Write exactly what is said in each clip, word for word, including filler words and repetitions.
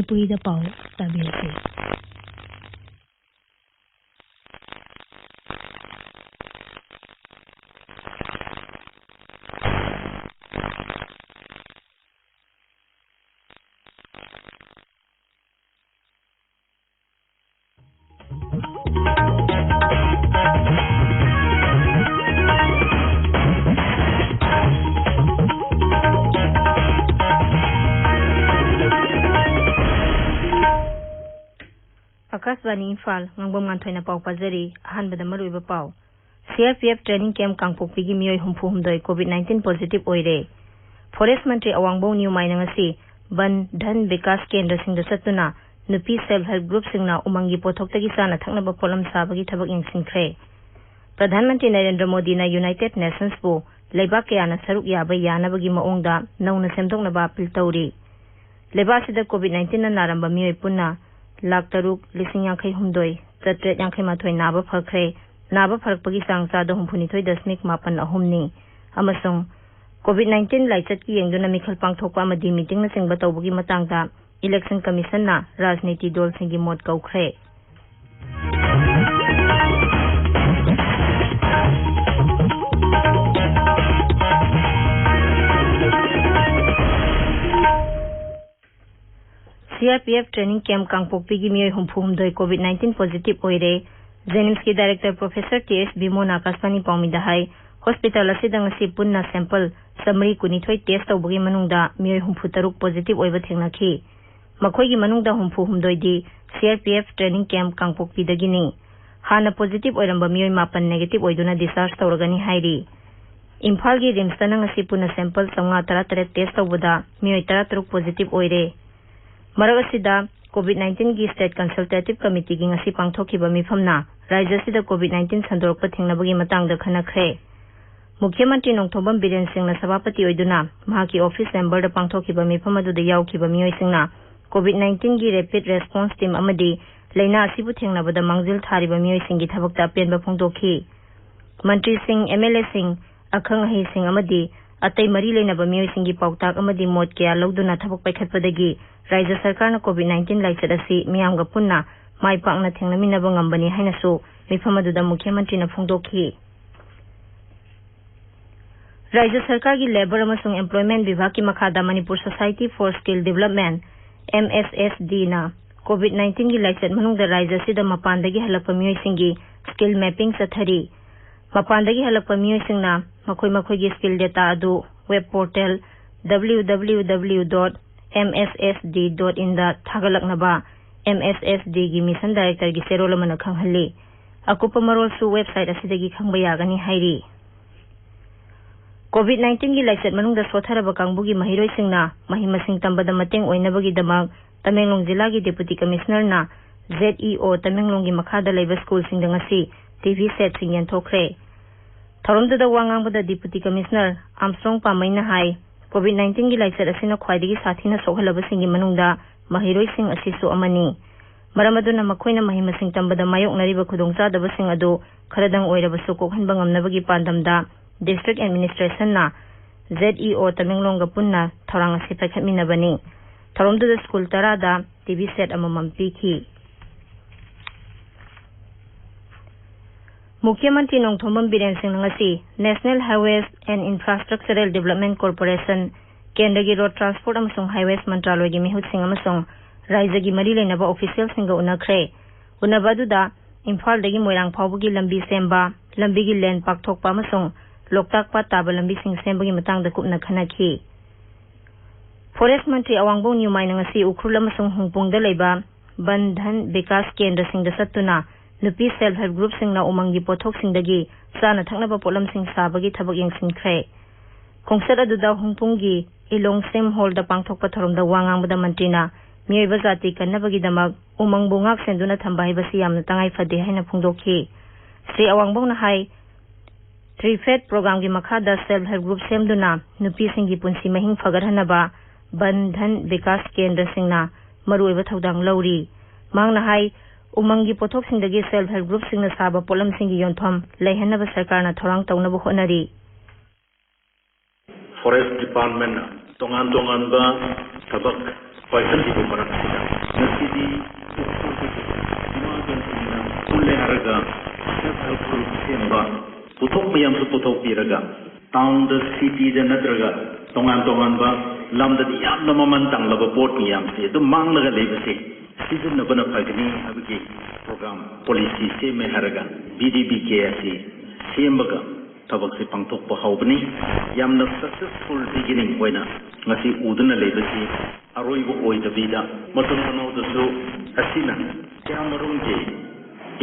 ꯃꯅꯤꯄꯨꯔꯤꯗ ꯄꯥꯎ ꯇꯥꯕꯤꯔꯁꯤ꯫ ꯑꯥꯀꯥꯁꯕꯥꯅꯤ ꯏꯝꯐꯥꯜ, ꯉꯥꯡꯕꯝ ꯉꯥꯟꯊꯣꯏꯅ ꯄꯥꯎ ꯄꯥꯖꯔꯤ꯫ ꯑꯍꯥꯟꯕꯗ ꯃꯔꯨꯑꯣꯏꯕ ꯄꯥꯎ꯫ C R P F training camp ꯀꯥꯡꯄꯣꯛꯄꯤꯒꯤ ꯃꯤꯑꯣꯏ ꯍꯨꯝꯐꯨ ꯍꯨꯝꯗꯣꯏ COVID nineteen positive ꯑꯣꯏꯔꯦ꯫ Forest ꯃꯟꯇ꯭ꯔꯤ ꯑꯋꯥꯡꯕꯧ ꯅ꯭ꯌꯨꯃꯥꯏꯅ ꯉꯁꯤ ꯕꯟ ꯙꯟ ꯕꯤꯀꯥꯁ ꯀꯦꯟꯗ꯭ꯔꯁꯤꯡꯗ ꯆꯠꯇꯨꯅ ꯅꯨꯄꯤ self help groupꯁꯤꯡꯅ ꯎꯃꯪꯒꯤ ꯄꯣꯠꯊꯣꯛꯇꯒꯤ ꯆꯥꯅ ꯊꯛꯅꯕ ꯄꯣꯠꯂꯝ ꯁꯥꯕꯒꯤ ꯊꯕꯛ ꯌꯦꯡꯁꯤꯟꯈ꯭ꯔꯦ꯫ ꯄ꯭ꯔꯙꯥꯟ ꯃꯟꯇ꯭ꯔꯤ ꯅꯔꯦꯟꯗ꯭ꯔ ꯃꯣꯗꯤꯅ United Nationsꯄꯨ ꯂꯩꯕꯥꯛ ꯀꯌꯥꯅ ꯁꯔꯨꯛ ꯌꯥꯕ ꯌꯥꯅꯕꯒꯤ ꯃꯑꯣꯡꯗ ꯅꯧꯅ ꯁꯦꯝꯗꯣꯛꯅꯕ ꯑꯄꯤꯜ ꯇꯧꯔꯤ꯫ ꯂꯩꯕꯥꯛ ꯑꯁꯤꯗ COVID nineteenꯅ ꯅꯥꯔꯝꯕ ꯃꯤꯑꯣꯏ ꯄꯨꯟꯅ ꯂꯥꯈ ꯇꯔꯨꯛ ꯂꯤꯁꯤꯡ ꯌꯥꯡꯈꯩ ꯍꯨꯝꯗꯣꯏ ꯆꯥꯇ꯭ꯔꯦꯠ ꯌꯥꯡꯈꯩ ꯃꯥꯊꯣꯏ ꯅꯥꯕ ꯐꯈ꯭ꯔꯦ꯫ ꯅꯥꯕ ꯐꯔꯛꯄꯒꯤ ꯆꯥꯡ ꯆꯥꯗ ꯍꯨꯝꯐꯨ ꯅꯤꯊꯣꯏ ꯗꯁꯃꯤꯛ ꯃꯥꯄꯟ ꯑꯍꯨꯝꯅꯤ꯫ ꯑꯃꯁꯨꯡ COVID nineteen ꯂꯥꯏꯆꯠꯀꯤ ꯌꯦꯡꯗꯨꯅ ꯃꯤꯈꯜ ꯄꯥꯡꯊꯣꯛꯄ ꯑꯃꯗꯤ meetingꯅꯆꯤꯡꯕ ꯇꯧꯕꯒꯤ ꯃꯇꯥꯡꯗ Election Commissionꯅ ꯔꯥꯖꯅꯤꯇꯤ ꯗꯜꯁꯤꯡꯒꯤ ꯃꯣꯠ ꯀꯧꯈ꯭ꯔꯦ꯫ C R P F training camp ꯀꯥꯡꯄꯣꯛꯄꯤꯒꯤ ꯃꯤꯑꯣꯏ ꯍꯨꯝꯐꯨ ꯍꯨꯝꯗꯣꯏ COVID nineteen positive ꯑꯣꯏꯔꯦ꯫ JNIMSꯀꯤ director Professor T S ꯕꯤꯃꯣꯅ ꯑꯥꯀꯥꯁꯕꯥꯅꯤ ꯄꯥꯎꯃꯤꯗ ꯍꯥꯏ, hospital ꯑꯁꯤꯗ ꯉꯁꯤ ꯄꯨꯟꯅ sample ꯆꯥꯃꯔꯤ ꯀꯨꯟꯅꯤꯊꯣꯏ test ꯇꯧꯕꯒꯤ ꯃꯅꯨꯡꯗ ꯃꯤꯑꯣꯏ ꯍꯨꯝꯐꯨ ꯇꯔꯨꯛ positive ꯑꯣꯏꯕ ꯊꯦꯡꯅꯈꯤ꯫ ꯃꯈꯣꯏꯒꯤ ꯃꯅꯨꯡꯗ ꯍꯨꯝꯐꯨ ꯍꯨꯝꯗꯣꯏꯗꯤ C R P F training camp ꯀꯥꯡꯄꯣꯛꯄꯤꯗꯒꯤꯅꯤ꯫ ꯍꯥꯟꯅ positive ꯑꯣꯏꯔꯝꯕ ꯃꯤꯑꯣꯏ ꯃꯥꯄꯟ negative ꯑꯣꯏꯗꯨꯅ discharge ꯇꯧꯔꯒꯅꯤ ꯍꯥꯏꯔꯤ꯫ ꯏꯝꯐꯥꯜꯒꯤ RIMSꯇꯅ ꯉꯁꯤ ꯄꯨꯟꯅ sample ꯆꯥꯃꯉꯥ ꯇꯔꯥ ꯇꯔꯦꯠ test ꯇꯧꯕꯗ ꯃꯤꯑꯣꯏ ꯇꯔꯥ ꯇꯔꯨꯛ positive ꯑꯣꯏꯔꯦ꯫ ꯃꯔꯛ ꯑꯁꯤꯗ, COVID nineteenꯒꯤ State Consultative Committeeꯒꯤ ꯉꯁꯤ ꯄꯥꯡꯊꯣꯛꯈꯤꯕ ꯃꯤꯐꯝꯅ ꯔꯥꯖ꯭ꯌ ꯑꯁꯤꯗ COVID nineteen ꯁꯟꯗꯣꯔꯛꯄ ꯊꯦꯡꯅꯕꯒꯤ ꯃꯇꯥꯡꯗ ꯈꯟꯅꯈ꯭ꯔꯦ꯫ ꯃꯨꯈ꯭ꯌ ꯃꯟꯇ꯭ꯔꯤ ꯅꯣꯡꯊꯣꯝꯕꯝ ꯕꯤꯔꯦꯟ ꯁꯤꯡꯅ ꯁꯚꯥꯄꯇꯤ ꯑꯣꯏꯗꯨꯅ ꯃꯍꯥꯛꯀꯤ office chamberꯗ ꯄꯥꯡꯊꯣꯛꯈꯤꯕ ꯃꯤꯐꯝ ꯑꯗꯨꯗ ꯌꯥꯎꯈꯤꯕ ꯃꯤꯑꯣꯏꯁꯤꯡꯅ COVID nineteenꯒꯤ rapid response team ꯑꯃꯗꯤ ꯂꯩꯅꯥ ꯑꯁꯤꯕꯨ ꯊꯦꯡꯅꯕꯗ ꯃꯥꯡꯖꯤꯜ ꯊꯥꯔꯤꯕ ꯃꯤꯑꯣꯏꯁꯤꯡꯒꯤ ꯊꯕꯛꯇ ꯑꯄꯦꯟꯕ ꯐꯣꯡꯗꯣꯛꯈꯤ꯫ ꯃꯟꯇ꯭ꯔꯤꯁꯤꯡ, MLAꯁꯤꯡ, ꯑꯈꯪ ꯑꯍꯩꯁꯤꯡ ꯑꯃꯗꯤ ꯑꯇꯩ ꯃꯔꯤ ꯂꯩꯅꯕ ꯃꯤꯑꯣꯏꯁꯤꯡꯒꯤ ꯄꯥꯎꯇꯥꯛ ꯑꯃꯗꯤ ꯃꯣꯠ ꯀꯌꯥ ꯂꯧꯗꯨꯅ ꯊꯕꯛ ꯄꯥꯏꯈꯠꯄꯗꯒꯤ ꯔꯥꯖ꯭ꯌ ꯁꯔꯀꯥꯔꯅ COVID nineteen ꯂꯥꯏꯆꯠ ꯑꯁꯤ ꯃꯤꯌꯥꯝꯒ ꯄꯨꯟꯅ ꯃꯥꯏ ꯄꯥꯛꯅ ꯊꯦꯡꯅꯃꯤꯟꯅꯕ ꯉꯝꯕꯅꯤ ꯍꯥꯏꯅꯁꯨ ꯃꯤꯐꯝ ꯑꯗꯨꯗ ꯃꯨꯈ꯭ꯌ ꯃꯟꯇ꯭ꯔꯤꯅ ꯐꯣꯡꯗꯣꯛꯈꯤ꯫ ꯔꯥꯖ꯭ꯌ ꯁꯔꯀꯥꯔꯒꯤ ꯂꯦꯕꯔ ꯑꯃꯁꯨꯡ ꯑꯦꯝꯄ꯭ꯂꯣꯏꯃꯦꯟ ꯕꯤꯚꯥꯒꯀꯤ ꯃꯈꯥꯗ Manipur society for skill development, MSSDꯅ COVID nineteenꯒꯤ ꯂꯥꯏꯆꯠ ꯃꯅꯨꯡꯗ ꯔꯥꯖ꯭ꯌ ꯑꯁꯤꯗ ꯃꯄꯥꯟꯗꯒꯤ ꯍꯜꯂꯛꯄ ꯃꯤꯑꯣꯏꯁꯤꯡꯒꯤ ꯁ꯭ꯀꯤꯜ ꯃꯦꯄꯤꯡ ꯆꯠꯊꯔꯤ꯫ ꯃꯄꯥꯟꯗꯒꯤ ꯍꯜꯂꯛꯄ ꯃꯤꯑꯣꯏꯁꯤꯡꯅ ꯃꯈꯣꯏ ꯃꯈꯣꯏꯒꯤ ꯁ꯭ꯀꯤꯜ ꯗꯦꯇꯥ ꯑꯗꯨ ꯋꯦꯕ ꯄꯣꯔꯇꯦꯜ www.mssd.inꯗ ꯊꯥꯒꯠꯂꯛꯅꯕ MSSDꯒꯤ ꯃꯤꯁꯟ ꯗꯥꯏꯔꯦꯛꯇꯔꯒꯤ ꯆꯦꯔꯣꯜ ꯑꯃꯅ ꯈꯪꯍꯜꯂꯤ꯫ ꯑꯀꯨꯞꯄ ꯃꯔꯣꯜꯁꯨ ꯋꯦꯕꯁꯥꯏꯠ ꯑꯁꯤꯗꯒꯤ ꯈꯪꯕ ꯌꯥꯒꯅꯤ ꯍꯥꯏꯔꯤ꯫ COVID nineteenꯒꯤ ꯂꯥꯏꯆꯠ ꯃꯅꯨꯡꯗ ꯁꯣꯠꯊꯔꯕ ꯀꯥꯡꯕꯨꯒꯤ ꯃꯍꯩꯔꯣꯏꯁꯤꯡꯅ ꯃꯍꯩ ꯃꯁꯤꯡ ꯇꯝꯕꯗ ꯃꯇꯦꯡ ꯑꯣꯏꯅꯕꯒꯤꯗꯃꯛ ꯇꯃꯦꯡꯂꯣꯡ ꯖꯤꯂꯥꯒꯤ ꯗꯦꯄꯨꯇꯤ ꯀꯃꯤꯁꯅꯔꯅ ZEO ꯇꯃꯦꯡꯂꯣꯡꯒꯤ ꯃꯈꯥꯗ ꯂꯩꯕ ꯁ꯭ꯀꯨꯜꯁꯤꯡꯗ ꯉꯁꯤ TV ꯁꯦꯠꯁꯤꯡ ꯌꯦꯟꯊꯣꯛꯈ꯭ꯔꯦ꯫ ꯊꯧꯔꯝꯗꯨꯗ ꯋꯥ ꯉꯥꯡꯕꯗ ꯗꯦꯄꯨꯇꯤ ꯀꯃꯤꯁꯅꯔ ꯑꯥꯝꯁꯇ꯭ꯔꯣꯡ ꯄꯥꯃꯩꯅ ꯍꯥꯏ, COVID nineteenꯒꯤ ꯂꯥꯏꯆꯠ ꯑꯁꯤꯅ ꯈ꯭ꯋꯥꯏꯗꯒꯤ ꯁꯥꯊꯤꯅ ꯁꯣꯛꯍꯜꯂꯕꯁꯤꯡꯒꯤ ꯃꯅꯨꯡꯗ ꯃꯍꯩꯔꯣꯏꯁꯤꯡ ꯑꯁꯤꯁꯨ ꯑꯃꯅꯤ꯫ ꯃꯔꯝ ꯑꯗꯨꯅ ꯃꯈꯣꯏꯅ ꯃꯍꯩ ꯃꯁꯤꯡ ꯇꯝꯕꯗ ꯃꯥꯌꯣꯛꯅꯔꯤꯕ ꯈꯨꯗꯣꯡꯆꯥꯗꯕꯁꯤꯡ ꯑꯗꯨ ꯈꯔꯗꯪ ꯑꯣꯏꯔꯕꯁꯨ ꯀꯣꯛꯍꯟꯕ ꯉꯝꯅꯕꯒꯤ ꯄꯥꯟꯗꯝꯗ ꯗꯤꯁꯇ꯭ꯔꯤꯛ ꯑꯦꯗꯃꯤꯅꯤꯁꯇ꯭ꯔꯦꯁꯟꯅ ZEO ꯇꯃꯦꯡꯂꯣꯡꯒ ꯄꯨꯟꯅ ꯊꯧꯔꯥꯡ ꯑꯁꯤ ꯄꯥꯏꯈꯠꯃꯤꯟꯅꯕꯅꯤ꯫ ꯊꯧꯔꯝꯗꯨꯗ ꯁ꯭ꯀꯨꯜ ꯇꯔꯥꯗ TV ꯁꯦꯠ ꯑꯃꯃꯝ ꯄꯤꯈꯤ꯫ ꯃꯨꯈ꯭ꯌ ꯃꯟꯇ꯭ꯔꯤ ꯅꯣꯡꯊꯣꯝꯕꯝ ꯕꯤꯔꯦꯟ ꯁꯤꯡꯅ ꯉꯁꯤ National Highways and Infrastructural Development Corporation, ꯀꯦꯟꯗ꯭ꯔꯒꯤ ꯔꯣꯗ ꯇ꯭ꯔꯥꯟꯁꯄꯣꯔꯠ ꯑꯃꯁꯨꯡ ꯍꯥꯏꯋꯦꯁ ꯃꯟꯇ꯭ꯔꯥꯂꯣꯏꯒꯤ ꯃꯤꯍꯨꯠꯁꯤꯡ ꯑꯃꯁꯨꯡ ꯔꯥꯖ꯭ꯌꯒꯤ ꯃꯔꯤ ꯂꯩꯅꯕ ꯑꯣꯐꯤꯁꯤꯌꯦꯜꯁꯤꯡꯒ ꯎꯅꯈ꯭ꯔꯦ꯫ ꯎꯅꯕ ꯑꯗꯨꯗ ꯏꯝꯐꯥꯜꯗꯒꯤ ꯃꯣꯏꯔꯥꯡ ꯐꯥꯎꯕꯒꯤ ꯂꯝꯕꯤ ꯁꯦꯝꯕ, ꯂꯝꯕꯤꯒꯤ ꯂꯦꯟ ꯄꯥꯛꯊꯣꯛꯄ ꯑꯃꯁꯨꯡ ꯂꯣꯛꯇꯥꯛ ꯄꯥꯠ ꯇꯥꯕ ꯂꯝꯕꯤꯁꯤꯡ ꯁꯦꯝꯕꯒꯤ ꯃꯇꯥꯡꯗ ꯀꯨꯞꯅ ꯈꯟꯅꯈꯤ꯫ ꯐꯣꯔꯦꯁ ꯃꯟꯇ꯭ꯔꯤ ꯑꯋꯥꯡꯕꯧ ꯅ꯭ꯌꯨꯃꯥꯏꯅ ꯉꯁꯤ ꯎꯈ꯭ꯔꯨꯜ ꯑꯃꯁꯨꯡ ꯍꯨꯡꯄꯨꯡꯗ ꯂꯩꯕ ꯕꯟ ꯙꯟ ꯕꯤꯀꯥꯁ ꯀꯦꯟꯗ꯭ꯔꯁꯤꯡꯗ ꯆꯠꯇꯨꯅ ꯅꯨꯄꯤ ꯁꯦꯜꯐ ꯍꯦꯜꯞ ꯒ꯭ꯔꯨꯞꯁꯤꯡꯅ ꯎꯃꯪꯒꯤ ꯄꯣꯠꯊꯣꯛꯁꯤꯡꯗꯒꯤ ꯆꯥꯅ ꯊꯛꯅꯕ ꯄꯣꯠꯂꯝꯁꯤꯡ ꯁꯥꯕꯒꯤ ꯊꯕꯛ ꯌꯦꯡꯁꯤꯟꯈ꯭ꯔꯦ꯫ ꯈꯣꯡꯆꯠ ꯑꯗꯨꯗ ꯍꯨꯡꯄꯨꯡꯒꯤ ꯏꯂꯣꯡ ꯁꯦꯝ ꯍꯣꯜꯗ ꯄꯥꯡꯊꯣꯛꯄ ꯊꯧꯔꯝꯗ ꯋꯥ ꯉꯥꯡꯕꯗ ꯃꯟꯇ꯭ꯔꯤꯅ ꯃꯤꯑꯣꯏꯕ ꯖꯥꯇꯤ ꯀꯟꯅꯕꯒꯤꯗꯃꯛ ꯎꯃꯪꯕꯨ ꯉꯥꯛ ꯁꯦꯟꯗꯨꯅ ꯊꯝꯕ ꯍꯥꯏꯕꯁꯤ ꯌꯥꯝꯅ ꯇꯉꯥꯏ ꯐꯗꯦ ꯍꯥꯏꯅ ꯐꯣꯡꯗꯣꯛꯈꯤ꯫ ꯁ꯭ꯔꯤ ꯑꯋꯥꯡꯕꯧꯅ ꯍꯥꯏ, ꯇ꯭ꯔꯤꯐꯦꯠ ꯄ꯭ꯔꯣꯒ꯭ꯔꯥꯝꯒꯤ ꯃꯈꯥꯗ ꯁꯦꯜꯐ ꯍꯦꯜꯞ ꯒ꯭ꯔꯨꯞ ꯁꯦꯝꯗꯨꯅ ꯅꯨꯄꯤꯁꯤꯡꯒꯤ ꯄꯨꯟꯁꯤ ꯃꯍꯤꯡ ꯐꯒꯠꯍꯟꯅꯕ ꯕꯟ ꯙꯟ ꯕꯤꯀꯥꯁ ꯀꯦꯟꯗ꯭ꯔꯁꯤꯡꯅ ꯃꯔꯨꯑꯣꯏꯕ ꯊꯧꯗꯥꯡ ꯂꯧꯔꯤ꯫ ꯃꯍꯥꯛꯅ ꯍꯥꯏ, ꯎꯃꯪꯒꯤ ꯄꯣꯠꯊꯣꯛꯁꯤꯡꯗꯒꯤ ꯁꯦꯜꯐ ꯍꯦꯜꯞ ꯒ꯭ꯔꯨꯞꯁꯤꯡꯅ ꯁꯥꯕ ꯄꯣꯠꯂꯝꯁꯤꯡꯒꯤ ꯌꯣꯟꯐꯝ ꯂꯩꯍꯟꯅꯕ ꯁꯔꯀꯥꯔꯅ ꯊꯧꯔꯥꯡ ꯇꯧꯅꯕ ꯍꯣꯠꯅꯔꯤ꯫ ꯐꯣꯔꯦꯁ ꯗꯤꯄꯥꯔꯠꯃꯦꯟꯅ ꯇꯣꯉꯥꯟ ꯇꯣꯉꯥꯟꯕ ꯊꯕꯛ ꯄꯥꯏꯈꯠꯂꯤꯕ ꯃꯔꯛꯁꯤꯗ ꯉꯁꯤꯗꯤ ꯎꯈ꯭ꯔꯨꯜꯗꯒꯤ ꯏꯃꯥ ꯏꯕꯦꯜꯁꯤꯡꯅ ꯄꯨꯜꯂꯦ ꯍꯥꯏꯔꯒ ꯁꯦꯜꯐ ꯍꯦꯜꯞ ꯒ꯭ꯔꯨꯞ ꯁꯦꯝꯕ, ꯄꯣꯠꯊꯣꯛ ꯃꯌꯥꯝꯁꯨ ꯄꯨꯊꯣꯛꯄꯤꯔꯒ ꯇꯥꯎꯟꯗ, ꯁꯤꯇꯤꯗ ꯅꯠꯇ꯭ꯔꯒ ꯇꯣꯉꯥꯟ ꯇꯣꯉꯥꯟꯕ ꯂꯝꯗꯗꯤ ꯌꯥꯝꯅ ꯃꯃꯜ ꯇꯥꯡꯂꯕ ꯄꯣꯠ ꯃꯌꯥꯝꯁꯦ ꯑꯗꯨꯝ ꯃꯥꯡꯂꯒ ꯂꯩꯕꯁꯦ ꯁꯤꯖꯤꯟꯅꯕꯅ ꯐꯒꯅꯤ ꯍꯥꯏꯕꯒꯤ ꯄ꯭ꯔꯣꯒ꯭ꯔꯥꯝ, ꯄꯣꯂꯤꯁꯤ ꯁꯦꯝꯃꯦ ꯍꯥꯏꯔꯒ ꯕꯤ ꯗꯤ ꯕꯤ ꯀꯦ ꯑꯁꯤ ꯁꯦꯝꯕꯒ ꯊꯕꯛꯁꯦ ꯄꯥꯡꯊꯣꯛꯄ ꯍꯧꯕꯅꯤ꯫ ꯌꯥꯝꯅ ꯁꯛꯁꯦꯁꯐꯨꯜ ꯕꯤꯒꯤꯅꯤꯡ ꯑꯣꯏꯅ ꯉꯁꯤ ꯎꯗꯨꯅ ꯂꯩꯕꯁꯤ ꯑꯔꯣꯏꯕ ꯑꯣꯏꯗꯕꯤꯗ ꯃꯇꯨꯡ ꯃꯅꯥꯎꯗꯁꯨ ꯑꯁꯤꯅ ꯀꯌꯥꯃꯔꯨꯝꯒꯤ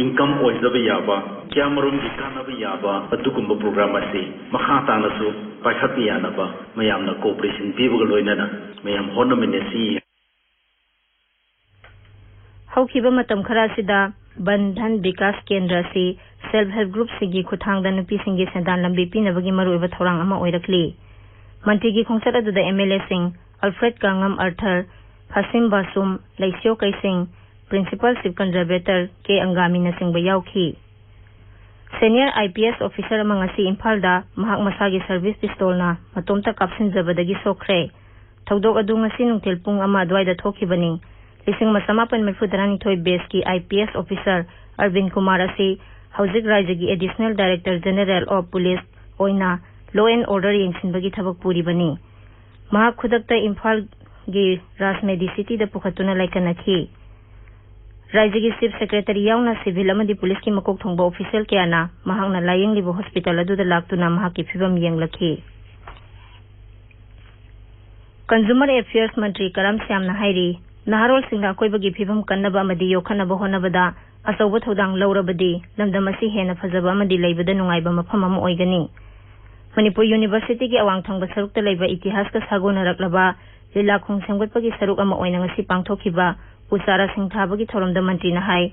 ꯏꯟꯀꯝ ꯑꯣꯏꯖꯕ ꯌꯥꯕ, ꯀꯌꯥꯃꯔꯨꯝꯒꯤ ꯀꯥꯟꯅꯕ ꯌꯥꯕ ꯑꯗꯨꯒꯨꯝꯕ ꯄ꯭ꯔꯣꯒ꯭ꯔꯥꯝ ꯑꯁꯤ ꯃꯈꯥ ꯇꯥꯅꯁꯨ ꯄꯥꯏꯈꯠꯄ ꯌꯥꯅꯕ ꯃꯌꯥꯝꯅ ꯀꯣꯑꯣꯄꯔꯦꯁꯟ ꯄꯤꯕꯒ ꯂꯣꯏꯅꯅ ꯃꯌꯥꯝ ꯍꯣꯠꯅꯃꯤꯟꯅꯁꯤ꯫ ꯍꯧꯈꯤꯕ ꯃꯇꯝ ꯈꯔ ꯑꯁꯤꯗ ꯕꯟ ꯙꯟ ꯕꯤꯀꯥꯁ ꯀꯦꯟꯗ꯭ꯔ ꯑꯁꯤ ꯁꯦꯜꯐ ꯍꯦꯜꯞ ꯒ꯭ꯔꯨꯞꯁꯤꯡꯒꯤ ꯈꯨꯠꯊꯥꯡꯗ ꯅꯨꯄꯤꯁꯤꯡꯒꯤ ꯁꯦꯟꯗꯥꯟ ꯂꯝꯕꯤ ꯄꯤꯅꯕꯒꯤ ꯃꯔꯨꯑꯣꯏꯕ ꯊꯧꯔꯥꯡ ꯑꯃ ꯑꯣꯏꯔꯛꯂꯤ꯫ ꯃꯟꯇ꯭ꯔꯤꯒꯤ ꯈꯣꯡꯆꯠ ꯑꯗꯨꯗ ꯑꯦꯝ ꯑꯦꯜ ꯑꯦꯁꯤꯡ Alfred Kangam Arthur, Phasim Basum, Leishiyo Keishing, principal chief conservator K ꯑꯪꯒꯥꯃꯤꯅꯆꯤꯡꯕ ꯌꯥꯎꯈꯤ꯫ Senior I P S officer ꯑꯃ ꯉꯁꯤ ꯏꯝꯐꯥꯜꯗ ꯃꯍꯥꯛ ꯃꯁꯥꯒꯤ ꯁꯔꯚꯤꯁ ꯄꯤꯁꯇꯣꯜꯅ ꯃꯇꯣꯝꯇ ꯀꯥꯞꯁꯤꯟꯖꯕꯗꯒꯤ ꯁꯣꯛꯈ꯭ꯔꯦ꯫ ꯊꯧꯗꯣꯛ ꯑꯗꯨ ꯉꯁꯤ ꯅꯨꯡꯊꯤꯜ ꯄꯨꯡ ꯑꯃ ꯑꯗꯨꯋꯥꯏꯗ ꯊꯣꯛꯈꯤꯕꯅꯤ꯫ ꯂꯤꯁꯤꯡ ꯑꯃ ꯆꯃꯥꯄꯟ ꯃꯔꯤꯐꯨ ꯇꯔꯥꯅꯤꯊꯣꯏ ꯕꯦꯁꯀꯤ I P S officer ꯑꯔꯕꯤꯟ Kumar ꯑꯁꯤ ꯍꯧꯖꯤꯛ ꯔꯥꯏꯖ꯭ꯌꯒꯤ additional director general of police ꯑꯣꯏꯅ ꯂꯣ ꯑꯦꯟ ꯑꯣꯔꯗꯔ ꯌꯦꯡꯁꯤꯟꯕꯒꯤ ꯊꯕꯛ ꯄꯨꯔꯤꯕꯅꯤ꯫ ꯃꯍꯥꯛ ꯈꯨꯗꯛꯇ ꯏꯝꯐꯥꯜꯒꯤ ꯔꯥꯖ ꯃꯦꯗꯤꯁꯤꯇꯤꯗ ꯄꯨꯈꯠꯇꯨꯅ ꯂꯥꯏꯀꯠꯅꯈꯤ꯫ ꯔꯥꯏꯖ꯭ꯌꯒꯤ ꯆꯤꯐ ꯁꯦꯀ꯭ꯔꯦꯇꯔꯤ ꯌꯥꯎꯅ ꯁꯤꯚꯤꯜ ꯑꯃꯗꯤ ꯄꯨꯂꯤꯁꯀꯤ ꯃꯀꯣꯛ ꯊꯣꯡꯕ ꯑꯣꯐꯤꯁꯤꯌꯦꯜ ꯀꯌꯥꯅ ꯃꯍꯥꯛꯅ ꯂꯥꯌꯦꯡꯂꯤꯕ ꯍꯣꯁꯄꯤꯇꯥꯜ ꯑꯗꯨꯗ ꯂꯥꯛꯇꯨꯅ ꯃꯍꯥꯛꯀꯤ ꯐꯤꯚꯝ ꯌꯦꯡꯂꯛꯈꯤ꯫ ꯀꯟꯖꯨꯃꯔ ꯑꯦꯐꯤꯌꯔꯁ ꯃꯟꯇ꯭ꯔꯤ ꯀꯔꯝ ꯁ꯭ꯌꯥꯝꯅ ꯍꯥꯏꯔꯤ, ꯅꯍꯥꯔꯣꯜꯁꯤꯡꯅ ꯑꯀꯣꯏꯕꯒꯤ ꯐꯤꯕꯝ ꯀꯟꯅꯕ ꯑꯃꯗꯤ ꯌꯣꯛꯈꯠꯅꯕ ꯍꯣꯠꯅꯕꯗ ꯑꯆꯧꯕ ꯊꯧꯗꯥꯡ ꯂꯧꯔꯕꯗꯤ ꯂꯝꯗꯝ ꯑꯁꯤ ꯍꯦꯟꯅ ꯐꯖꯕ ꯑꯃꯗꯤ ꯂꯩꯕꯗ ꯅꯨꯡꯉꯥꯏꯕ ꯃꯐꯝ ꯑꯃ ꯑꯣꯏꯒꯅꯤ꯫ ꯃꯅꯤꯄꯨꯔ ꯌꯨꯅꯤꯚꯔꯁꯤꯇꯤꯒꯤ ꯑꯋꯥꯡ ꯊꯪꯕ ꯁꯔꯨꯛꯇ ꯂꯩꯕ ꯏꯇꯤꯍꯥꯁꯀ ꯁꯥꯒꯣꯟꯅꯔꯛꯂꯕ ꯂꯤꯂꯥꯈꯣꯡ ꯁꯦꯝꯒꯠꯄꯒꯤ ꯁꯔꯨꯛ ꯑꯃ ꯑꯣꯏꯅ ꯉꯁꯤ ꯄꯥꯡꯊꯣꯛꯈꯤꯕ ꯎ ꯆꯥꯔꯥꯁꯤꯡ ꯊꯥꯕꯒꯤ ꯊꯧꯔꯝꯗ ꯃꯟꯇ꯭ꯔꯤꯅ ꯍꯥꯏ,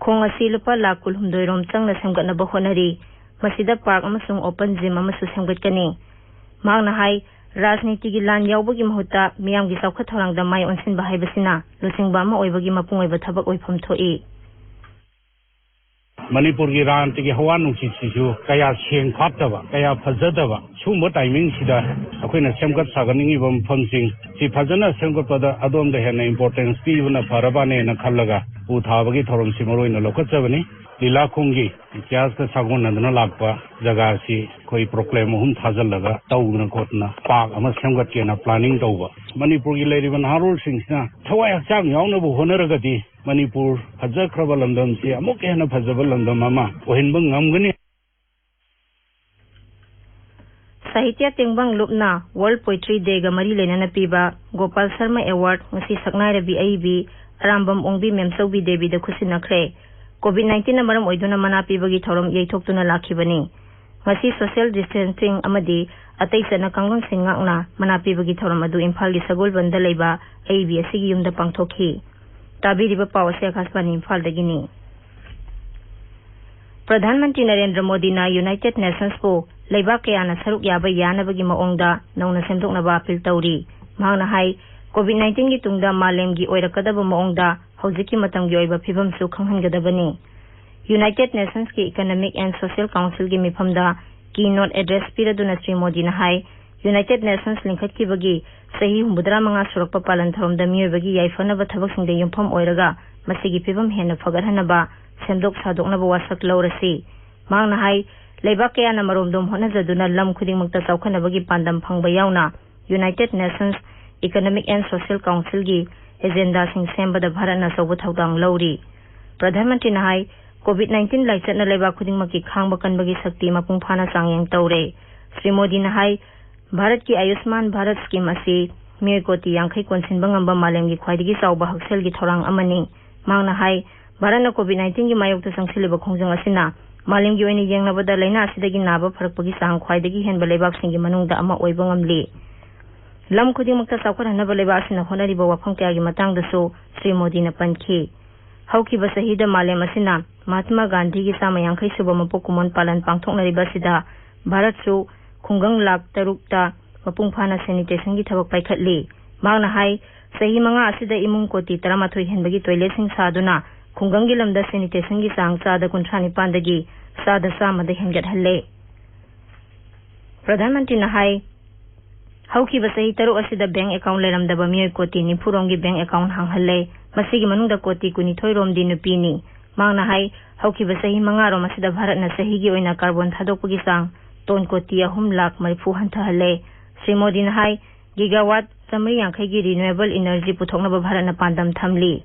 ꯈꯣꯡ ꯑꯁꯤ ꯂꯨꯄꯥ ꯂꯥꯈ ꯀꯨꯟꯍꯨꯝꯗꯣꯏ ꯔꯣꯝ ꯆꯪꯅ ꯁꯦꯝꯒꯠꯅꯕ ꯍꯣꯠꯅꯔꯤ꯫ ꯃꯁꯤꯗ ꯄꯥꯔꯛ ꯑꯃꯁꯨꯡ ꯑꯣꯄꯟ ꯖꯤꯝ ꯑꯃꯁꯨ ꯁꯦꯝꯒꯠꯀꯅꯤ꯫ ꯃꯍꯥꯛꯅ ꯍꯥꯏ, ꯔꯥꯖꯅꯤꯇꯤꯒꯤ ꯂꯥꯟ ꯌꯥꯎꯕꯒꯤ ꯃꯍꯨꯠꯇ ꯃꯤꯌꯥꯝꯒꯤ ꯆꯥꯎꯈꯠ ꯊꯧꯔꯥꯡꯗ ꯃꯥꯏ ꯑꯣꯟꯁꯤꯟꯕ ꯍꯥꯏꯕꯁꯤꯅ ꯂꯨꯆꯤꯡꯕ ꯑꯃ ꯑꯣꯏꯕꯒꯤ ꯃꯄꯨꯡ ꯑꯣꯏꯕ ꯊꯕꯛ ꯑꯣꯏꯐꯝ ꯊꯣꯛꯏ꯫ ꯃꯅꯤꯄꯨꯔꯒꯤ ꯔꯥꯟꯇꯒꯤ ꯍꯋꯥ ꯅꯨꯡꯁꯤꯠꯁꯤꯁꯨ ꯀꯌꯥ ꯁꯦꯡ ꯐꯥꯠꯇꯕ, ꯀꯌꯥ ꯐꯖꯗꯕ, ꯁꯨꯝꯕ ꯇꯥꯏꯃꯤꯡꯁꯤꯗ ꯑꯩꯈꯣꯏꯅ ꯁꯦꯝꯒꯠ ꯁꯥꯒꯠꯅꯤꯡꯉꯤꯕ ꯃꯐꯝꯁꯤꯡ ꯁꯤ ꯐꯖꯅ ꯁꯦꯝꯒꯠꯄꯗ ꯑꯗꯣꯝꯗ ꯍꯦꯟꯅ ꯏꯝꯄꯣꯔꯇꯦꯟꯁ ꯄꯤꯕꯅ ꯐꯔꯕꯅꯦꯅ ꯈꯜꯂꯒ ꯎ ꯊꯥꯕꯒꯤ ꯊꯧꯔꯝꯁꯤ ꯃꯔꯨ ꯑꯣꯏꯅ ꯂꯧꯈꯠꯆꯕꯅꯤ꯫ ꯂꯤꯂꯥꯈꯣꯡꯒꯤ ꯏꯇꯤꯍꯥꯁꯀ ꯁꯥꯒꯣꯟꯅꯗꯨꯅ ꯂꯥꯛꯄ ꯖꯒꯥꯁꯤ ꯑꯩꯈꯣꯏ ꯄ꯭ꯔꯣꯀ꯭ꯂꯦꯝ ꯑꯍꯨꯝ ꯊꯥꯖꯤꯜꯂꯒ ꯇꯧꯗꯅ ꯈꯣꯠꯇꯅ ꯄꯥꯔꯛ ꯑꯃ ꯁꯦꯝꯒꯠꯀꯦꯅ ꯄ꯭ꯂꯥꯅꯤꯡ ꯇꯧꯕ꯫ ꯃꯅꯤꯄꯨꯔꯒꯤ ꯂꯩꯔꯤꯕ ꯅꯍꯥꯔꯣꯜꯁꯤꯡꯁꯤꯅ ꯊꯋꯥꯏ ꯍꯛꯆꯥꯡ ꯌꯥꯎꯅꯕ ꯍꯣꯠꯅꯔꯒꯗꯤ ꯃꯅꯤꯄꯨꯔ ꯐꯖꯈ꯭ꯔꯕ ꯂꯝꯗꯝꯁꯤ ꯑꯃꯨꯛꯀ ꯍꯦꯟꯅ ꯐꯖꯕ ꯂꯝꯗꯝ ꯑꯃ ꯑꯣꯏꯍꯟꯕ ꯉꯝꯒꯅꯤ꯫ ꯁꯥꯍꯤꯇ꯭ꯌ ꯇꯦꯡꯕꯥꯡ ꯂꯨꯞꯅ World Poetry Dayꯒ ꯃꯔꯤ ꯂꯩꯅꯅ ꯄꯤꯕ ꯒꯣꯄꯥꯜ ꯁꯔꯃ Award ꯉꯁꯤ ꯁꯛꯅꯥꯏꯔꯕꯤ ꯑꯏꯕꯤ ꯑꯔꯥꯝꯕꯝ ꯑꯣꯡꯕꯤ ꯃꯦꯝꯆꯧꯕꯤ ꯗꯦꯕꯤꯗ ꯈꯨꯠꯁꯤꯟꯅꯈ꯭ꯔꯦ꯫ COVID nineteenꯅ ꯃꯔꯝ ꯑꯣꯏꯗꯨꯅ ꯃꯅꯥ ꯄꯤꯕꯒꯤ ꯊꯧꯔꯝ ꯌꯩꯊꯣꯛꯇꯨꯅ ꯂꯥꯛꯈꯤꯕꯅꯤ꯫ ꯉꯁꯤ social distancing ꯑꯃꯗꯤ ꯑꯇꯩ ꯆꯠꯅ ꯀꯥꯡꯂꯣꯟꯁꯤꯡ ꯉꯥꯛꯅ ꯃꯅꯥ ꯄꯤꯕꯒꯤ ꯊꯧꯔꯝ ꯑꯗꯨ ꯏꯝꯐꯥꯜꯒꯤ ꯁꯒꯣꯜꯕꯟꯗ ꯂꯩꯕ ꯑꯏꯕꯤ ꯑꯁꯤꯒꯤ ꯌꯨꯝꯗ ꯄꯥꯡꯊꯣꯛꯈꯤ꯫ ꯇꯥꯕꯤꯔꯤꯕ ꯄꯥꯎ ꯑꯁꯤ ꯑꯀꯥꯁꯕꯥꯅꯤ ꯏꯝꯐꯥꯜꯗꯒꯤꯅꯤ꯫ ꯄ꯭ꯔꯙꯥꯟ ꯃꯟꯇ꯭ꯔꯤ ꯅꯔꯦꯟꯗ꯭ꯔ ꯃꯣꯗꯤꯅ United Nationsꯄꯨ ꯂꯩꯕꯥꯛ ꯀꯌꯥꯅ ꯁꯔꯨꯛ ꯌꯥꯕ ꯌꯥꯅꯕꯒꯤ ꯃꯑꯣꯡꯗ ꯅꯧꯅ ꯁꯦꯝꯗꯣꯛꯅꯕ ꯑꯄꯤꯜ ꯇꯧꯔꯤ꯫ ꯃꯍꯥꯛꯅ ꯍꯥꯏ, COVID nineteenꯒꯤ ꯇꯨꯡꯗ ꯃꯥꯂꯦꯝꯒꯤ ꯑꯣꯏꯔꯛꯀꯗꯕ ꯃꯑꯣꯡꯗ ꯍꯧꯖꯤꯛꯀꯤ ꯃꯇꯝꯒꯤ ꯑꯣꯏꯕ ꯐꯤꯕꯝꯁꯨ ꯈꯪꯍꯟꯒꯗꯕꯅꯤ꯫ United Nationsꯀꯤ Economic and Social Councilꯒꯤ ꯃꯤꯐꯝꯗ keynote address ꯄꯤꯔꯗꯨꯅ Shri ꯃꯣꯗꯤꯅ ꯍꯥꯏ, United Nations ꯂꯤꯡꯈꯠꯈꯤꯕꯒꯤ ꯆꯍꯤ ꯍꯨꯝꯐꯨꯇꯔꯥ ꯃꯉꯥ ꯁꯨꯔꯛꯄ ꯄꯥꯂꯟ ꯊꯧꯔꯝꯗ ꯃꯤꯑꯣꯏꯕꯒꯤ ꯌꯥꯏꯐꯅꯕ ꯊꯕꯛꯁꯤꯡꯗ ꯌꯨꯝꯐꯝ ꯑꯣꯏꯔꯒ ꯃꯁꯤꯒꯤ ꯐꯤꯕꯝ ꯍꯦꯟꯅ ꯐꯒꯠꯍꯟꯅꯕ ꯁꯦꯝꯗꯣꯛ ꯁꯥꯗꯣꯛꯅꯕ ꯋꯥꯁꯛ ꯂꯧꯔꯁꯤ꯫ ꯃꯍꯥꯛꯅ ꯍꯥꯏ, ꯂꯩꯕꯥꯛ ꯀꯌꯥꯅ ꯃꯔꯣꯝꯗꯣꯝ ꯍꯣꯠꯅꯖꯗꯨꯅ ꯂꯝ ꯈꯨꯗꯤꯡꯃꯛꯇ ꯆꯥꯎꯈꯠꯅꯕꯒꯤ ꯄꯥꯟꯗꯝ ꯐꯪꯕ ꯌꯥꯎꯅ United Nations Economic and Social Councilꯒꯤ agendaꯁꯤꯡ ꯁꯦꯝꯕꯗ ꯚꯥꯔꯠꯅ ꯑꯆꯧꯕ ꯊꯧꯗꯥꯡ ꯂꯧꯔꯤ꯫ ꯄ꯭ꯔꯙꯥꯟ ꯃꯟꯇ꯭ꯔꯤꯅ ꯍꯥꯏ, COVID nineteen ꯂꯥꯏꯆꯠꯅ ꯂꯩꯕꯥꯛ ꯈꯨꯗꯤꯡꯃꯛꯀꯤ ꯈꯥꯡꯕ ꯀꯟꯕꯒꯤ ꯁꯛꯇꯤ ꯃꯄꯨꯡ ꯐꯥꯅ ꯆꯥꯡꯌꯦꯡ ꯇꯧꯔꯦ꯫ ꯁ꯭ꯔꯤ ꯃꯣꯗꯤꯅ ꯍꯥꯏ, ꯚꯥꯔꯠꯀꯤ ꯑꯌꯨꯁꯃꯥꯟ ꯚꯥꯔꯠ ꯁ꯭ꯀꯤꯝ ꯑꯁꯤ ꯃꯤꯑꯣꯏ ꯀꯣꯇꯤ ꯌꯥꯡꯈꯩ ꯀꯣꯟꯁꯤꯟꯕ ꯉꯝꯕ ꯃꯥꯂꯦꯝꯒꯤ ꯈ꯭ꯋꯥꯏꯗꯒꯤ ꯆꯥꯎꯕ ꯍꯛꯁꯦꯜꯒꯤ ꯊꯧꯔꯥꯡ ꯑꯃꯅꯤ꯫ ꯃꯍꯥꯛꯅ ꯍꯥꯏ, ꯚꯥꯔꯠꯅ COVID nineteenꯒꯤ ꯃꯥꯌꯣꯛꯇ ꯆꯪꯁꯤꯜꯂꯤꯕ ꯈꯣꯡꯖꯪ ꯑꯁꯤꯅ ꯃꯥꯂꯦꯝꯒꯤ ꯑꯣꯏꯅ ꯌꯦꯡꯅꯕꯗ ꯂꯥꯏꯅꯥ ꯑꯁꯤꯗꯒꯤ ꯅꯥꯕ ꯐꯔꯛꯄꯒꯤ ꯆꯥꯡ ꯈ꯭ꯋꯥꯏꯗꯒꯤ ꯍꯦꯟꯕ ꯂꯩꯕꯥꯛꯁꯤꯡꯒꯤ ꯃꯅꯨꯡꯗ ꯑꯃ ꯑꯣꯏꯕ ꯉꯝꯂꯤ꯫ ꯂꯝ ꯈꯨꯗꯤꯡꯃꯛꯇ ꯆꯥꯎꯈꯠꯍꯟꯅꯕ ꯂꯩꯕꯥꯛ ꯑꯁꯤꯅ ꯍꯣꯠꯅꯔꯤꯕ ꯋꯥꯐꯝ ꯀꯌꯥꯒꯤ ꯃꯇꯥꯡꯗꯁꯨ ꯁ꯭ꯔꯤ ꯃꯣꯗꯤꯅ ꯄꯟꯈꯤ꯫ ꯍꯧꯈꯤꯕ ꯆꯍꯤꯗ ꯃꯥꯂꯦꯝ ꯑꯁꯤꯅ ꯃꯍꯥꯠꯃꯥ ꯒꯥꯟꯙꯤꯒꯤ ꯆꯥꯝꯃ ꯌꯥꯡꯈꯩ ꯁꯨꯕ ꯃꯄꯣꯛ ꯀꯨꯝꯑꯣꯟ ꯄꯥꯂꯟ ꯄꯥꯡꯊꯣꯛꯅꯔꯤꯕ ꯑꯁꯤꯗ ꯚꯥꯔꯠꯁꯨ ꯈꯨꯡꯒꯪ ꯂꯥꯈ ꯇꯔꯨꯛꯇ ꯃꯄꯨꯡ ꯐꯥꯅ sanitationꯒꯤ ꯊꯕꯛ ꯄꯥꯏꯈꯠꯂꯤ꯫ ꯃꯍꯥꯛꯅ ꯍꯥꯏ, ꯆꯍꯤ ꯃꯉꯥ ꯑꯁꯤꯗ ꯏꯃꯨꯡ ꯀꯣꯇꯤ ꯇꯔꯥꯃꯥꯊꯣꯏ ꯍꯦꯟꯕꯒꯤ toiletꯁꯤꯡ ꯁꯥꯗꯨꯅ ꯈꯨꯡꯒꯪꯒꯤ ꯂꯝꯗ ꯁꯦꯅꯤꯇꯦꯁꯟꯒꯤ ꯆꯥꯡ ꯆꯥꯗ ꯀꯨꯟꯊ꯭ꯔꯥ ꯅꯤꯄꯥꯟꯗꯒꯤ ꯆꯥꯗ ꯆꯥꯝꯃꯗ ꯍꯦꯟꯒꯠꯍꯜꯂꯦ꯫ ꯄ꯭ꯔꯙꯥꯟ ꯃꯟꯇ꯭ꯔꯤꯅ ꯍꯥꯏ, ꯍꯧꯈꯤꯕ ꯆꯍꯤ ꯇꯔꯨꯛ ꯑꯁꯤꯗ ꯕꯦꯡꯛ ꯑꯦꯀꯥꯎꯟ ꯂꯩꯔꯝꯗꯕ ꯃꯤꯑꯣꯏ ꯀꯣꯇꯤ ꯅꯤꯐꯨ ꯔꯣꯝꯒꯤ ꯕꯦꯡꯛ ꯑꯦꯀꯥꯎꯟ ꯍꯥꯡꯍꯜꯂꯦ꯫ ꯃꯁꯤꯒꯤ ꯃꯅꯨꯡꯗ ꯀꯣꯇꯤ ꯀꯨꯟꯅꯤꯊꯣꯏ ꯔꯣꯝꯗꯤ ꯅꯨꯄꯤꯅꯤ꯫ ꯃꯍꯥꯛꯅ ꯍꯥꯏ, ꯍꯧꯈꯤꯕ ꯆꯍꯤ ꯃꯉꯥ ꯔꯣꯝ ꯑꯁꯤꯗ ꯚꯥꯔꯠꯅ ꯆꯍꯤꯒꯤ ꯑꯣꯏꯅ ꯀꯥꯔꯕꯣꯟ ꯊꯥꯗꯣꯛꯄꯒꯤ ꯆꯥꯡ ꯇꯣꯟ ꯀꯣꯇꯤ ꯑꯍꯨꯝ ꯂꯥꯈ ꯃꯔꯤꯐꯨ ꯍꯟꯊꯍꯜꯂꯦ꯫ ꯁ꯭ꯔꯤ ꯃꯣꯗꯤꯅ ꯍꯥꯏ, ꯒꯤꯒꯥꯋꯥꯠ ꯆꯥꯃꯔꯤ ꯌꯥꯡꯈꯩꯒꯤ ꯔꯤꯅ꯭ꯌꯨꯑꯦꯕꯜ ꯏꯅꯔꯖꯤ ꯄꯨꯊꯣꯛꯅꯕ ꯚꯥꯔꯠꯅ ꯄꯥꯟꯗꯝ ꯊꯝꯂꯤ꯫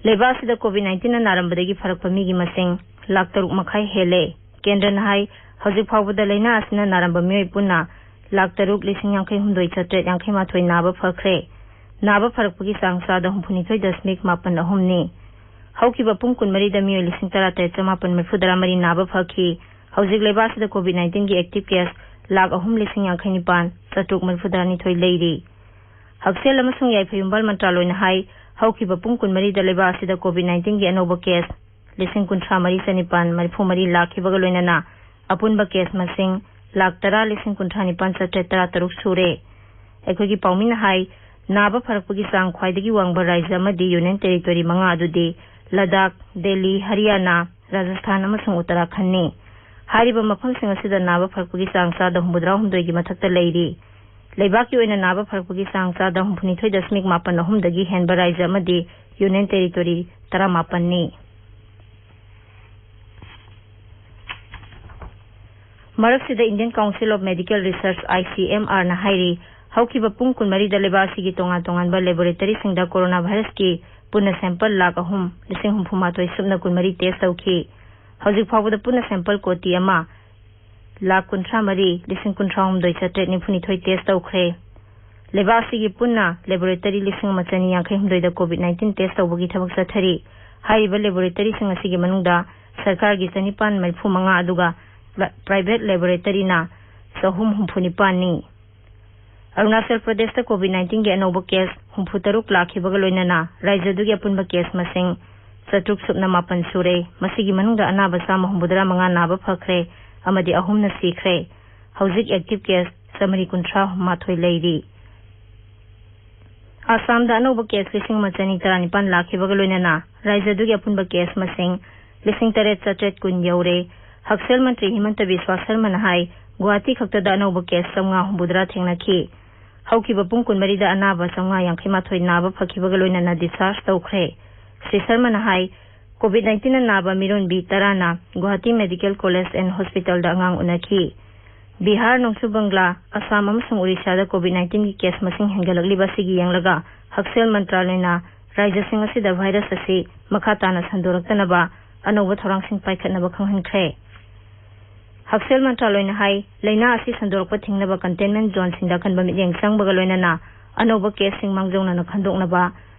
ꯂꯩꯕꯥꯛ ꯑꯁꯤꯗ ꯀꯣꯚꯤꯗ ꯅꯥꯏꯟꯇꯤꯟꯅ ꯅꯥꯔꯝꯕꯗꯒꯤ ꯐꯔꯛꯄ ꯃꯤꯒꯤ ꯃꯁꯤꯡ ꯂꯥꯈ ꯇꯔꯨꯛ ꯃꯈꯥꯏ ꯍꯦꯜꯂꯦ꯫ ꯀꯦꯟꯗ꯭ꯔꯅ ꯍꯥꯏ, ꯍꯧꯖꯤꯛ ꯐꯥꯎꯕꯗ ꯂꯥꯏꯅꯥ ꯑꯁꯤꯅ ꯅꯥꯔꯝꯕ ꯃꯤꯑꯣꯏ ꯄꯨꯟꯅ ꯂꯥꯈ ꯇꯔꯨꯛ ꯂꯤꯁꯤꯡ ꯌꯥꯡꯈꯩ ꯍꯨꯝꯗꯣꯏ ꯆꯥꯇ꯭ꯔꯦꯠ ꯌꯥꯡꯈꯩ ꯃꯥꯊꯣꯏ ꯅꯥꯕ ꯐꯈ꯭ꯔꯦ꯫ ꯅꯥꯕ ꯐꯔꯛꯄꯒꯤ ꯆꯥꯡ ꯆꯥꯗ ꯍꯨꯝꯐꯨꯅꯤꯊꯣꯏ ꯗꯁꯃꯤꯛ ꯃꯥꯄꯟ ꯑꯍꯨꯝꯅꯤ꯫ ꯍꯧꯈꯤꯕ ꯄꯨꯡ ꯀꯨꯟꯃꯔꯤꯗ ꯃꯤꯑꯣꯏ ꯂꯤꯁꯤꯡ ꯇꯔꯥꯇꯔꯦꯠ ꯆꯃꯥꯄꯟ ꯃꯔꯤꯐꯨ ꯇꯔꯥꯃꯔꯤ ꯅꯥꯕ ꯐꯈꯤ꯫ ꯍꯧꯖꯤꯛ ꯂꯩꯕꯥꯛ ꯑꯁꯤꯗ ꯀꯣꯚꯤꯗ ꯅꯥꯏꯟꯇꯤꯟꯒꯤ ꯑꯦꯛꯇꯤꯚ ꯀꯦꯁ ꯂꯥꯈ ꯑꯍꯨꯝ ꯂꯤꯁꯤꯡ ꯌꯥꯡꯈꯩ ꯅꯤꯄꯥꯟ ꯆꯥꯇ꯭ꯔꯨꯛ ꯃꯔꯤꯐꯨ ꯇꯔꯥꯅꯤꯊꯣꯏ ꯂꯩꯔꯤ꯫ ꯍꯛꯁꯦꯜ ꯑꯃꯁꯨꯡ ꯌꯥꯏꯐ ꯌꯨꯝꯕꯥꯜ ꯃꯟꯇ꯭ꯔꯥꯂꯣꯏꯅ ꯍꯥꯏ, ꯍꯧꯈꯤꯕ ꯄꯨꯡ ꯀꯨꯟꯃꯔꯤꯗ ꯂꯩꯕꯥꯛ ꯑꯁꯤꯗ ꯀꯣꯚꯤꯗ ꯅꯥꯏꯟꯇꯤꯟꯒꯤ ꯑꯅꯧꯕ ꯀꯦꯁ ꯂꯤꯁꯤꯡ ꯀꯨꯟꯊ꯭ꯔꯥ ꯃꯔꯤ ꯆꯅꯤꯄꯥꯟ ꯃꯔꯤꯐꯨ ꯃꯔꯤ ꯂꯥꯛꯈꯤꯕꯒ ꯂꯣꯏꯅꯅ ꯑꯄꯨꯟꯕ ꯀꯦꯁ ꯃꯁꯤꯡ ꯂꯥꯈ ꯇꯔꯥ ꯂꯤꯁꯤꯡ ꯀꯨꯟꯊ꯭ꯔꯥ ꯅꯤꯄꯥꯟ ꯆꯥꯇ꯭ꯔꯦꯠ ꯇꯔꯥ ꯇꯔꯨꯛ ꯁꯨꯔꯦ꯫ ꯑꯩꯈꯣꯏꯒꯤ ꯄꯥꯎꯃꯤꯅ ꯍꯥꯏ, ꯅꯥꯕ ꯐꯔꯛꯄꯒꯤ ꯆꯥꯡ ꯈ꯭ꯋꯥꯏꯗꯒꯤ ꯋꯥꯡꯕ ꯔꯥꯖ꯭ꯌ ꯑꯃꯗꯤ ꯌꯨꯅꯤꯌꯟ ꯇꯦꯔꯤꯇꯣꯔꯤ ꯃꯉꯥ ꯑꯗꯨꯗꯤ ꯂꯗꯥꯈ, ꯗꯦꯜꯂꯤ, ꯍꯔꯤꯌꯥꯅꯥ, ꯔꯥꯖꯁꯊꯥꯟ ꯑꯃꯁꯨꯡ ꯎꯠꯇꯔꯥꯈꯟꯅꯤ꯫ ꯍꯥꯏꯔꯤꯕ ꯃꯐꯝꯁꯤꯡ ꯑꯁꯤꯗ ꯅꯥꯕ ꯐꯔꯛꯄꯒꯤ ꯆꯥꯡ ꯆꯥꯗ ꯍꯨꯝꯐꯨꯇꯔꯥ ꯍꯨꯝꯗꯣꯏꯒꯤ ꯃꯊꯛꯇ ꯂꯩꯔꯤ꯫ ꯂꯩꯕꯥꯛꯀꯤ ꯑꯣꯏꯅ ꯅꯥꯕ ꯐꯔꯛꯄꯒꯤ ꯆꯥꯡ ꯆꯥꯗ ꯍꯨꯝꯐꯨꯅꯤꯊꯣꯏ ꯗꯁꯃꯤꯛ ꯃꯥꯄꯟ ꯑꯍꯨꯝꯗꯒꯤ ꯍꯦꯟꯕ ꯔꯥꯖ꯭ꯌ ꯑꯃꯗꯤ ꯌꯨꯅꯤꯌꯟ ꯇꯦꯔꯤꯇꯣꯔꯤ ꯇꯔꯥꯃꯥꯄꯟꯅꯤ꯫ ꯃꯔꯛꯁꯤꯗ Indian Council of Medical Research, ICMR ꯅ ꯍꯥꯏꯔꯤ, ꯍꯧꯈꯤꯕ ꯄꯨꯡ ꯀꯨꯟꯃꯔꯤꯗ ꯂꯩꯕꯥꯛ ꯑꯁꯤꯒꯤ ꯇꯣꯉꯥꯟ ꯇꯣꯉꯥꯟꯕ ꯂꯦꯕꯣꯔꯦꯇꯔꯤꯁꯤꯡꯗ ꯀꯣꯔꯣꯅꯥ ꯚꯥꯏꯔꯁꯀꯤ ꯄꯨꯟꯅ ꯁꯦꯝꯄꯜ ꯂꯥꯈ ꯑꯍꯨꯝ ꯂꯤꯁꯤꯡ ꯍꯨꯝꯐꯨ ꯃꯥꯊꯣꯏ ꯁꯨꯞꯅ ꯀꯨꯟꯃꯔꯤ ꯇꯦꯁ ꯇꯧꯈꯤ꯫ ꯍꯧꯖꯤꯛ ꯐꯥꯎꯕꯗ ꯄꯨꯟꯅ ꯁꯦꯝꯄꯜ ꯀꯣꯇꯤ ꯑꯃ ꯂꯥꯈ ꯀꯨꯟꯊ꯭ꯔꯥ ꯃꯔꯤ ꯂꯤꯁꯤꯡ ꯀꯨꯟꯊ꯭ꯔꯥ ꯍꯨꯝꯗꯣꯏ ꯆꯥꯇ꯭ꯔꯦꯠ ꯅꯤꯐꯨ ꯅꯤꯊꯣꯏ ꯇꯦꯁ ꯇꯧꯈ꯭ꯔꯦ꯫ ꯂꯩꯕꯥꯛ ꯑꯁꯤꯒꯤ ꯄꯨꯟꯅ ꯂꯦꯕꯣꯔꯦꯇꯔꯤ ꯂꯤꯁꯤꯡ ꯑꯃ ꯆꯅꯤ ꯌꯥꯡꯈꯩ ꯍꯨꯝꯗꯣꯏꯗ ꯀꯣꯚꯤꯗ ꯅꯥꯏꯟꯇꯤꯟ ꯇꯦꯁ ꯇꯧꯕꯒꯤ ꯊꯕꯛ ꯆꯠꯊꯔꯤ꯫ ꯍꯥꯏꯔꯤꯕ ꯂꯦꯕꯣꯔꯦꯇꯔꯤꯁꯤꯡ ꯑꯁꯤꯒꯤ ꯃꯅꯨꯡꯗ ꯁꯔꯀꯥꯔꯒꯤ ꯆꯅꯤꯄꯥꯟ ꯃꯔꯤꯐꯨ ꯃꯉꯥ ꯑꯗꯨꯒ ꯄ꯭ꯔꯥꯏꯚꯦꯠ ꯂꯦꯕꯣꯔꯦꯇꯔꯤꯅ ꯆꯍꯨꯝ ꯍꯨꯝꯐꯨ ꯅꯤꯄꯥꯟꯅꯤ꯫ ꯑꯔꯨꯅꯥꯆꯜ ꯄ꯭ꯔꯗꯦꯁꯇ ꯀꯣꯚꯤꯗ ꯅꯥꯏꯟꯇꯤꯟꯒꯤ ꯑꯅꯧꯕ ꯀꯦꯁ ꯍꯨꯝꯐꯨ ꯇꯔꯨꯛ ꯂꯥꯛꯈꯤꯕꯒ ꯂꯣꯏꯅꯅ ꯔꯥꯖ꯭ꯌꯗꯨꯒꯤ ꯑꯄꯨꯟꯕ ꯀꯦꯁ ꯃꯁꯤꯡ ꯆꯥꯇ꯭ꯔꯨꯛ ꯁꯨꯞꯅ ꯃꯥꯄꯟ ꯁꯨꯔꯦ꯫ ꯃꯁꯤꯒꯤ ꯃꯅꯨꯡꯗ ꯑꯅꯥꯕ ꯆꯥꯝꯃ ꯍꯨꯝꯐꯨꯇꯔꯥ ꯃꯉꯥ ꯅꯥꯕ ꯐꯈ꯭ꯔꯦ ꯑꯃꯗꯤ ꯑꯍꯨꯝꯅ ꯁꯤꯈ꯭ꯔꯦ꯫ ꯍꯧꯖꯤꯛ ꯑꯦꯛꯇꯤꯚ ꯀꯦꯁ ꯆꯥꯃꯔꯤ ꯀꯨꯟꯊ꯭ꯔꯥ ꯃꯥꯊꯣꯏ ꯂꯩꯔꯤ꯫ ꯑꯁꯥꯝꯗ ꯑꯅꯧꯕ ꯀꯦꯁ ꯂꯤꯁꯤꯡ ꯑꯃ ꯆꯅꯤ ꯇꯔꯥꯅꯤꯄꯥꯟ ꯂꯥꯛꯈꯤꯕꯒ ꯂꯣꯏꯅꯅ ꯔꯥꯖ꯭ꯌꯗꯨꯒꯤ ꯑꯄꯨꯟꯕ ꯀꯦꯁ ꯃꯁꯤꯡ ꯂꯤꯁꯤꯡ ꯇꯔꯦꯠ ꯆꯥꯇ꯭ꯔꯦꯠ ꯀꯨꯟ ꯌꯧꯔꯦ꯫ ꯍꯛꯁꯦꯜ ꯃꯟꯇ꯭ꯔꯤ ꯍꯤꯃꯟꯇ ꯕꯤꯁ꯭ꯋꯥ ꯁꯔꯃꯅ ꯍꯥꯏ, ꯒꯨꯋꯥꯍꯥꯇꯤ ꯈꯛꯇꯗ ꯑꯅꯧꯕ ꯀꯦꯁ ꯆꯥꯝꯃꯉꯥ ꯍꯨꯝꯐꯨꯇꯔꯥ ꯊꯦꯡꯅꯈꯤ꯫ ꯍꯧꯈꯤꯕ ꯄꯨꯡ ꯀꯨꯟꯃꯔꯤꯗ ꯑꯅꯥꯕ ꯆꯥꯝꯃꯉꯥ ꯌꯥꯡꯈꯩ ꯃꯥꯊꯣꯏ ꯅꯥꯕ ꯐꯈꯤꯕꯒ ꯂꯣꯏꯅꯅ discharge ꯇꯧꯈ꯭ꯔꯦ꯫ ꯁ꯭ꯔꯤ ꯁꯔꯃꯅ ꯍꯥꯏ, COVID nineteen ꯅꯥꯕ ꯃꯤꯔꯣꯟꯕꯤ ꯇꯔꯥꯅ ꯒꯨꯋꯥꯍꯥꯇꯤ Medical College and Hospitalꯗ ꯑꯉꯥꯡ ꯎꯅꯈꯤ꯫ ꯕꯤꯍꯥꯔ, ꯅꯣꯡꯆꯨꯞ ꯕꯪꯒ꯭ꯂꯥ, ꯑꯁꯥꯝ ꯑꯃꯁꯨꯡ ꯎꯔꯤꯁꯥꯗ COVID nineteen ꯒꯤ ꯀꯦꯁ ꯃꯁꯤꯡ ꯍꯦꯟꯒꯠꯂꯛꯂꯤꯕ ꯑꯁꯤꯒꯤ ꯌꯦꯡꯂꯒ ꯍꯛꯁꯦꯜ ꯃꯟꯇ꯭ꯔꯥꯂꯌꯅ ꯔꯥꯖ꯭ꯌꯁꯤꯡ ꯑꯁꯤꯗ ꯚꯥꯏꯔꯁ ꯑꯁꯤ ꯃꯈꯥ ꯇꯥꯅ ꯁꯟꯗꯣꯔꯛꯇꯅꯕ ꯑꯅꯧꯕ ꯊꯧꯔꯥꯡꯁꯤꯡ ꯄꯥꯏꯈꯠꯅꯕ ꯈꯪꯍꯟꯈ꯭ꯔꯦ꯫ ꯍꯛꯁꯦꯜ ꯃꯟꯇ꯭ꯔꯥꯂꯣꯏꯅ ꯍꯥꯏ, ꯂꯥꯏꯅꯥ ꯑꯁꯤ ꯁꯟꯗꯣꯔꯛꯄ ꯊꯤꯡꯅꯕ containment zoneꯁꯤꯡꯗ ꯑꯀꯟꯕ ꯃꯤꯠꯌꯦꯡ ꯆꯪꯕꯒ ꯂꯣꯏꯅꯅ ꯑꯅꯧꯕ ꯀꯦꯁꯁꯤꯡ ꯃꯥꯡꯖꯧꯅꯅ ꯈꯟꯗꯣꯛꯅꯕ,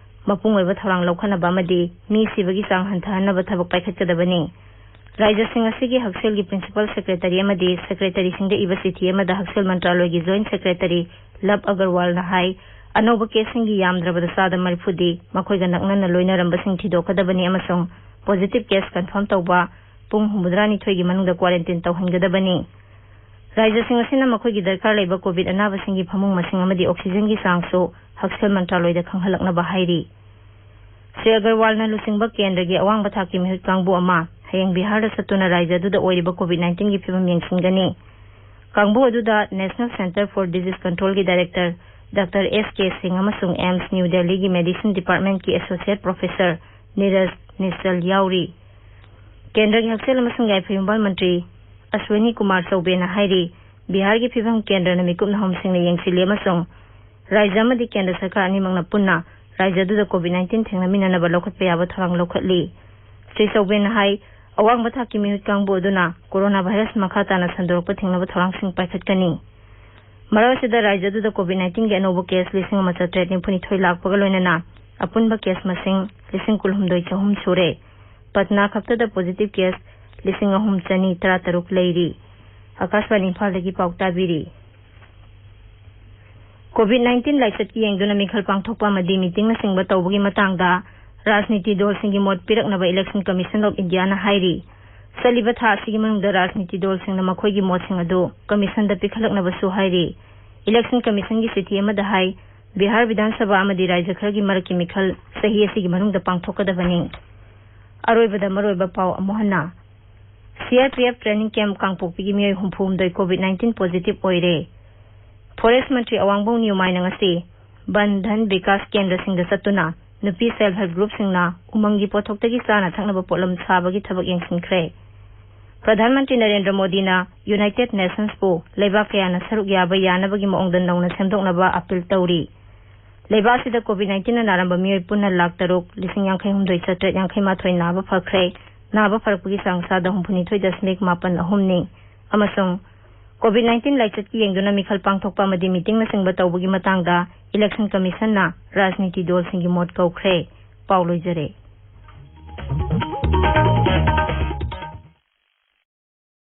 ꯃꯄꯨꯡ ꯑꯣꯏꯕ ꯊꯧꯔꯥꯡ ꯂꯧꯈꯠꯅꯕ ꯑꯃꯗꯤ ꯃꯤ ꯁꯤꯕꯒꯤ ꯆꯥꯡ ꯍꯟꯊꯍꯟꯅꯕ ꯊꯕꯛ ꯄꯥꯏꯈꯠꯀꯗꯕꯅꯤ꯫ ꯔꯥꯖ꯭ꯌꯁꯤꯡ ꯑꯁꯤꯒꯤ ꯍꯛꯁꯦꯜꯒꯤ principal secretary ꯑꯃꯗꯤ secretaryꯁꯤꯡꯗ ꯏꯕ ꯆꯤꯊꯤ ꯑꯃꯗ ꯍꯛꯁꯦꯜ ꯃꯟꯇ꯭ꯔꯥꯂꯣꯏꯒꯤ joint secretary ꯂꯕ ꯑꯒꯔꯋꯥꯜꯅ ꯍꯥꯏ, ꯑꯅꯧꯕ ꯀꯦꯁꯁꯤꯡꯒꯤ ꯌꯥꯝꯗ꯭ꯔꯕꯗ ꯆꯥꯗ ꯃꯔꯤꯐꯨꯗꯤ ꯃꯈꯣꯏꯒ ꯅꯛꯅꯅ ꯂꯣꯏꯅꯔꯝꯕꯁꯤꯡ ꯊꯤꯗꯣꯛꯀꯗꯕꯅꯤ ꯑꯃꯁꯨꯡ positive case confirm ꯇꯧꯕ ꯄꯨꯡ ꯍꯨꯝꯐꯨꯇꯔꯥꯅꯤꯊꯣꯏꯒꯤ ꯃꯅꯨꯡꯗ quarantine ꯇꯧꯍꯟꯒꯗꯕꯅꯤ꯫ ꯔꯥꯖ꯭ꯌꯁꯤꯡ ꯑꯁꯤꯅ ꯃꯈꯣꯏꯒꯤ ꯗꯔꯀꯥꯔ ꯂꯩꯕ COVID ꯑꯅꯥꯕꯁꯤꯡꯒꯤ ꯐꯃꯨꯡ ꯃꯁꯤꯡ ꯑꯃꯗꯤ oxygenꯒꯤ ꯆꯥꯡꯁꯨ ꯍꯛꯁꯦꯜ ꯃꯟꯇ꯭ꯔꯥꯂꯣꯏꯗ ꯈꯪꯍꯜꯂꯛꯅꯕ ꯍꯥꯏꯔꯤ꯫ ꯁ꯭ꯔꯤ ꯑꯒꯔꯋꯥꯜꯅ ꯂꯨꯆꯤꯡꯕ ꯀꯦꯟꯗ꯭ꯔꯒꯤ ꯑꯋꯥꯡꯕ ꯊꯥꯛꯀꯤ ꯃꯤꯍꯨꯠ ꯀꯥꯡꯕꯨ ꯑꯃ ꯍꯌꯦꯡ ꯕꯤꯍꯥꯔꯗ ꯆꯠꯇꯨꯅ ꯔꯥꯖ꯭ꯌ ꯑꯗꯨꯗ ꯑꯣꯏꯔꯤꯕ COVID nineteenꯒꯤ ꯐꯤꯕꯝ ꯌꯦꯡꯁꯤꯟꯒꯅꯤ꯫ ꯀꯥꯡꯕꯨ ꯑꯗꯨꯗ National Centre for Disease Controlꯒꯤ director doctor S K Singh ꯑꯃꯁꯨꯡ ꯑꯦꯝꯁ ꯅ꯭ꯌꯨ ꯗꯦꯜꯂꯤꯒꯤ medicine departmentꯀꯤ associate professor ꯅꯤꯔꯖ ꯅꯤꯁꯆꯜ ꯌꯥꯎꯔꯤ꯫ ꯀꯦꯟꯗ꯭ꯔꯒꯤ ꯍꯛꯁꯦꯜ ꯑꯃꯁꯨꯡ ꯌꯥꯏꯐ ꯌꯨꯝꯕꯥꯜ ꯃꯟꯇ꯭ꯔꯤ ꯑꯁ꯭ꯋꯤꯅꯤ ꯀꯨꯃꯥꯔ ꯆꯧꯕꯦꯅ ꯍꯥꯏꯔꯤ, ꯕꯤꯍꯥꯔꯒꯤ ꯐꯤꯕꯝ ꯀꯦꯟꯗ꯭ꯔꯅ ꯃꯤꯀꯨꯞ ꯅꯍꯨꯝꯁꯤꯡꯅ ꯌꯦꯡꯁꯤꯜꯂꯤ ꯑꯃꯁꯨꯡ ꯔꯥꯖ꯭ꯌ ꯑꯃꯗꯤ ꯀꯦꯟꯗ꯭ꯔ ꯁꯔꯀꯥꯔ ꯑꯅꯤꯃꯛꯅ ꯄꯨꯟꯅ ꯔꯥꯖ꯭ꯌ ꯑꯗꯨꯗ COVID nineteen ꯊꯦꯡꯅꯃꯤꯟꯅꯅꯕ ꯂꯧꯈꯠꯄ ꯌꯥꯕ ꯊꯧꯔꯥꯡ ꯂꯧꯈꯠꯂꯤ꯫ ꯁ꯭ꯔꯤ ꯆꯧꯕꯦꯅ ꯍꯥꯏ, ꯑꯋꯥꯡꯕ ꯊꯥꯛꯀꯤ ꯃꯤꯍꯨꯠ ꯀꯥꯡꯕꯨ ꯑꯗꯨꯅ corona virus ꯃꯈꯥ ꯇꯥꯅ ꯁꯟꯗꯣꯔꯛꯄ ꯊꯤꯡꯅꯕ ꯊꯧꯔꯥꯡꯁꯤꯡ ꯄꯥꯏꯈꯠꯀꯅꯤ꯫ ꯃꯔꯛ ꯑꯁꯤꯗ ꯔꯥꯖ꯭ꯌ ꯑꯗꯨꯗ COVID nineteenꯒꯤ ꯑꯅꯧꯕ ꯀꯦꯁ ꯂꯤꯁꯤꯡ ꯑꯃ ꯆꯥꯇ꯭ꯔꯦꯠ ꯅꯤꯐꯨꯅꯤꯊꯣꯏ ꯂꯥꯛꯄꯒ ꯂꯣꯏꯅꯅ ꯑꯄꯨꯟꯕ ꯀꯦꯁ ꯃꯁꯤꯡ ꯂꯤꯁꯤꯡ ꯀꯨꯟꯍꯨꯝꯗꯣꯏ ꯆꯍꯨꯝ ꯁꯨꯔꯦ꯫ ꯄꯠꯅꯥ ꯈꯛꯇꯗ positive case ꯂꯤꯁꯤꯡ ꯑꯍꯨꯝ ꯆꯅꯤ ꯇꯔꯥꯇꯔꯨꯛ ꯂꯩꯔꯤ꯫ ꯑꯀꯥꯁꯕꯥꯅꯤ ꯏꯝꯐꯥꯜꯗꯒꯤ ꯄꯥꯎ ꯇꯥꯕꯤꯔꯤ꯫ COVID nineteen ꯂꯥꯏꯆꯠꯀꯤ ꯌꯦꯡꯗꯨꯅ ꯃꯤꯈꯜ ꯄꯥꯡꯊꯣꯛꯄ ꯑꯃꯗꯤ meetingꯅꯆꯤꯡꯕ ꯇꯧꯕꯒꯤ ꯃꯇꯥꯡꯗ ꯔꯥꯖꯅꯤꯇꯤ ꯗꯜꯁꯤꯡꯒꯤ ꯃꯣꯠ ꯄꯤꯔꯛꯅꯕ Election Commission of Indiaꯅ ꯍꯥꯏꯔꯤ꯫ ꯆꯠꯂꯤꯕ ꯊꯥ ꯑꯁꯤꯒꯤ ꯃꯅꯨꯡꯗ ꯔꯥꯖꯅꯤꯇꯤ ꯗꯜꯁꯤꯡꯅ ꯃꯈꯣꯏꯒꯤ ꯃꯣꯠꯁꯤꯡ ꯑꯗꯨ commissionꯗ ꯄꯤꯈꯠꯂꯛꯅꯕꯁꯨ ꯍꯥꯏꯔꯤ꯫ Election Commissionꯒꯤ ꯆꯤꯊꯤ ꯑꯃꯗ ꯍꯥꯏ, ꯕꯤꯍꯥꯔ ꯕꯤꯙꯥꯟ ꯁꯚꯥ ꯑꯃꯗꯤ ꯔꯥꯖ꯭ꯌ ꯈꯔꯒꯤ ꯃꯔꯛꯀꯤ ꯃꯤꯈꯜ ꯆꯍꯤ ꯑꯁꯤꯒꯤ ꯃꯅꯨꯡꯗ ꯄꯥꯡꯊꯣꯛꯀꯗꯕꯅꯤ꯫ ꯑꯔꯣꯏꯕꯗ ꯃꯔꯨꯑꯣꯏꯕ ꯄꯥꯎ ꯑꯃꯨꯛ ꯍꯟꯅ꯫ C R P F training camp ꯀꯥꯡꯄꯣꯛꯄꯤꯒꯤ ꯃꯤꯑꯣꯏ ꯍꯨꯝꯐꯨ ꯍꯨꯝꯗꯣꯏ COVID nineteen positive ꯑꯣꯏꯔꯦ꯫ Forest ꯃꯟꯇ꯭ꯔꯤ ꯑꯋꯥꯡꯕꯧ ꯅꯤꯌꯨꯃꯥꯏꯅ ꯉꯁꯤ ꯕꯟ ꯙꯟ ꯕꯤꯀꯥꯁ ꯀꯦꯟꯗ꯭ꯔꯁꯤꯡꯗ ꯆꯠꯇꯨꯅ ꯅꯨꯄꯤ self help groupꯁꯤꯡꯅ ꯎꯃꯪꯒꯤ ꯄꯣꯠꯊꯣꯛꯇꯒꯤ ꯆꯥꯅ ꯊꯛꯅꯕ ꯄꯣꯠꯂꯝ ꯁꯥꯕꯒꯤ ꯊꯕꯛ ꯌꯦꯡꯁꯤꯟꯈ꯭ꯔꯦ꯫ ꯄ꯭ꯔꯙꯥꯟ ꯃꯟꯇ꯭ꯔꯤ ꯅꯔꯦꯟꯗ꯭ꯔ ꯃꯣꯗꯤꯅ United Nationsꯄꯨ ꯂꯩꯕꯥꯛ ꯀꯌꯥꯅ ꯁꯔꯨꯛ ꯌꯥꯕ ꯌꯥꯅꯕꯒꯤ ꯃꯑꯣꯡꯗ ꯅꯧꯅ ꯁꯦꯝꯗꯣꯛꯅꯕ ꯑꯥꯄꯤꯜ ꯇꯧꯔꯤ꯫ ꯂꯩꯕꯥꯛ ꯑꯁꯤꯗ COVID nineteenꯅ ꯅꯥꯔꯝꯕ ꯃꯤꯑꯣꯏ ꯄꯨꯟꯅ ꯂꯥꯈ ꯇꯔꯨꯛ ꯂꯤꯁꯤꯡ ꯌꯥꯡꯈꯩ ꯍꯨꯝꯗꯣꯏ ꯆꯥꯇ꯭ꯔꯦꯠ ꯌꯥꯡꯈꯩ ꯃꯥꯊꯣꯏ ꯅꯥꯕ ꯐꯈ꯭ꯔꯦ꯫ ꯅꯥꯕ ꯐꯔꯛꯄꯒꯤ ꯆꯥꯡ ꯆꯥꯗ ꯍꯨꯝꯐꯨ ꯅꯤꯊꯣꯏ ꯗꯁꯃꯤꯛ ꯃꯥꯄꯟ ꯑꯍꯨꯝꯅꯤ꯫ ꯑꯃꯁꯨꯡ COVID nineteen ꯂꯥꯏꯆꯠꯀꯤ ꯌꯦꯡꯗꯨꯅ ꯃꯤꯈꯜ ꯄꯥꯡꯊꯣꯛꯄ ꯑꯃꯗꯤ meetingꯅꯆꯤꯡꯕ ꯇꯧꯕꯒꯤ ꯃꯇꯥꯡꯗ Election Commissionꯅ ꯔꯥꯖꯅꯤꯇꯤ ꯗꯜꯁꯤꯡꯒꯤ ꯃꯣꯠ ꯀꯧꯈ꯭ꯔꯦ꯫ ꯄꯥꯎ ꯂꯣꯏꯖꯔꯦ꯫